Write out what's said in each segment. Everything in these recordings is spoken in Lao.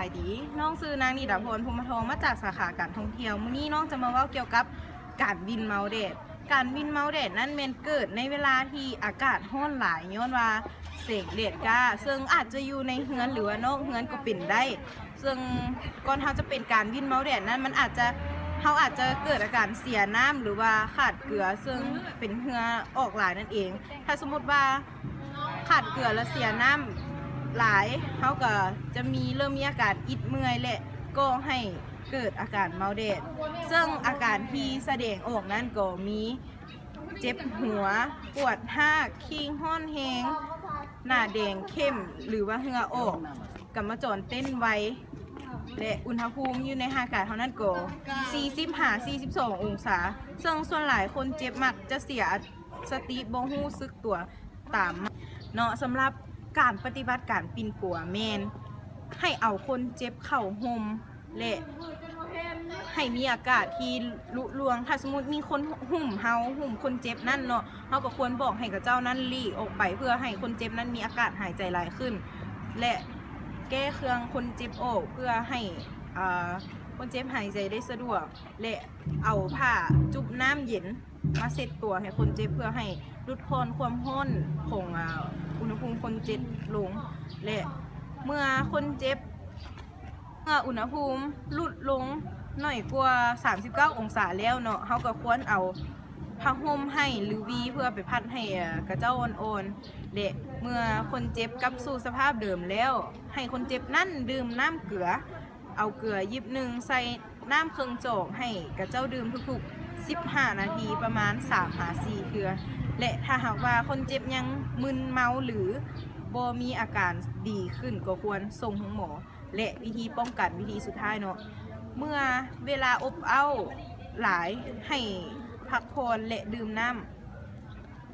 ສະບາຍດີ, ນ້ອງຊື່ນາງນິດາພອນ ພົມມະທອງ ມາຈາກສາຂາການທ່ອງທ່ຽວ. ມື້ນີ້ນ້ອງຈະມາເວົ້າກ່ຽວກັບການວິນເມົາແດດ. ການວິນເມົາແດດນັ້ນແມ່ນເກີດໃນເວລາທີ່ອາກາດຮ້ອນຫຼາຍ ຍ້ອນວ່າແສງແດດຈ້າ, ເຊິ່ງອາດຈະຢູ່ໃນເຮືອນ ຫຼືວ່ານອກເຮືອນກໍເປັນໄດ້. ເຊິ່ງກ່ອນເຮົາຈະເປັນການວິນເມົາແດດນັ້ນ ມັນອາດຈະ ເຮົາອາດຈະເກີດອາການເສຍນ້ຳ ຫຼືວ່າຂາດເກືອ ເຊິ່ງເປັນເຫື່ອອອກຫຼາຍນັ້ນເອງ. ຖ້າສົມມຸດວ່າຂາດເກືອ ແລະ ເສຍນ້ຳຫຼາຍ, ເຮົາກໍຈະມີ ເລີ່ມມີອາການອິດເມື່ອຍ ແລະ ກໍ່ໃຫ້ເກີດອາການເມົາແດດ. ເຊິ່ງອາການທີ່ສະແດງອອກນັ້ນກໍມີ ເຈັບຫົວ, ປວດຮາກ, ຄີງຮ້ອນແຮງ, ໜ້າແດງເຂັ້ມ ຫຼືວ່າເຫື່ອອອກ, ກຳມະຈອນເຕັ້ນໄວ ແລະ ອຸນຫະພູມຢູ່ໃນຮ່າງກາຍເຮົານັ້ນກໍສີ່ສິບຫາສີ່ສິບສອງອົງສາ. ເຊິ່ງສ່ວນຫຼາຍຄົນເຈັບມັກຈະເສຍສະຕິ ບໍ່ຮູ້ສຶກຕົວຕາມມາເນາະ. ສຳລັບການປະຕິບັດການປິ່ນປົວແມ່ນໃຫ້ເອົາຄົນເຈັບເຂົ້າຮົ່ມ ແລະ ໃຫ້ມີອາກາດທີ່ລຸລ່ວງ. ຖ້າສົມມຸດມີຄົນຫຸ້ມເຮົາ, ຫຸ້ມຄົນເຈັບນັ້ນເນາະ, ເຮົາກໍຄວນບອກໃຫ້ເຂົາເຈົ້ານັ້ນຫຼີກອອກໄປ ເພື່ອໃຫ້ຄົນເຈັບນັ້ນມີອາກາດຫາຍໃຈຫຼາຍຂຶ້ນ ແລະ ແກ້ເຄື່ອງຄົນເຈັບອອກ ເພື່ອໃຫ້ ເອີ ຄົນເຈັບຫາຍໃຈໄດ້ສະດວກ ແລະ ເອົາຜ້າຈຸບນ້ຳເຢັນມາເຊັດຕົວໃຫ້ຄົນເຈັບ ເພື່ອໃຫ້ຫຼຸດຜ່ອນຄວາມຮ້ອນຂອງ ອາ ອຸນຫະພູມຄົນເຈັບລົງ ແລະ ເມື່ອຄົນເຈັບ ເມື່ອອຸນຫະພູມຫຼຸດລົງໜ້ອຍກວ່າສາມສິບເກົ້າອົງສາແລ້ວເນາະ, ເຮົາກໍຄວນເອົາຜ້າຫົ່ມໃຫ້ ຫຼື ຫວີ ເພື່ອໄປພັດໃຫ້ ເອີ ກະເຈົ້າອ່ອນໆ ແລະ ເມື່ອຄົນເຈັບກັບສູ່ສະພາບເດີມແລ້ວ, ໃຫ້ຄົນເຈັບນັ້ນດື່ມນ້ຳເກືອ, ເອົາເກືອຫຍິບໜຶ່ງໃສ່ນ້ຳເຄິ່ງຈອກ ໃຫ້ກະເຈົ້າດື່ມທຸກໆສິບຫ້ານາທີ ປະມານສາມຫາສີ່ເທື່ອ ແລະ ຖ້າຫາກວ່າຄົນເຈັບຍັງມຶນເມົາ ຫຼື ບໍ່ມີອາການດີຂຶ້ນ ກໍຄວນສົ່ງໂຮງໝໍ. ແລະ ວິທີປ້ອງກັນ ວິທີສຸດທ້າຍເນາະ, ເມື່ອເວລາອົບເອົ້າຫຼາຍ ໃຫ້ພັກຜ່ອນ ແລະ ດື່ມນ້ຳ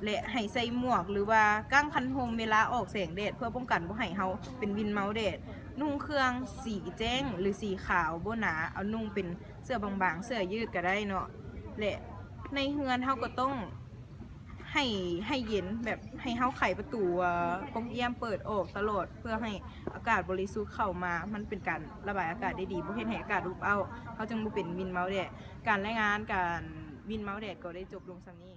ແລະ ໃຫ້ໃສ່ໝວກ ຫຼືວ່າກາງຄັນຮົ່ມເວລາອອກແສງແດດ ເພື່ອປ້ອງກັນບໍ່ໃຫ້ເຮົາເປັນວິນເມົາແດດ. ນຸ່ງເຄື່ອງສີແຈ້ງ ຫຼື ສີຂາວບໍ່ໜາ, ເອົານຸ່ງເປັນເສື້ອບາງໆ, ເສື້ອຍືດກໍໄດ້ເນາະ ແລະ ໃນເຮືອນເຮົາກໍຕ້ອງ ໃຫ້ ໃຫ້ເຢັນ ແບບໃຫ້ເຮົາໄຂປະຕູ ເອີ ປ່ອງຢ້ຽມເປີດອອກຕະຫຼອດ ເພື່ອໃຫ້ອາກາດບໍລິສຸດເຂົ້າມາ. ມັນເປັນການລະບາຍອາກາດໄດ້ດີ, ບໍ່ເຮັດໃຫ້ອາກາດອົບເອົ້າ, ເຮົາຈຶ່ງບໍ່ເປັນວິນເມົາແດດ. ການລາຍງານການວິນເມົາແດດກໍໄດ້ຈົບລົງສ່ຳນີ້.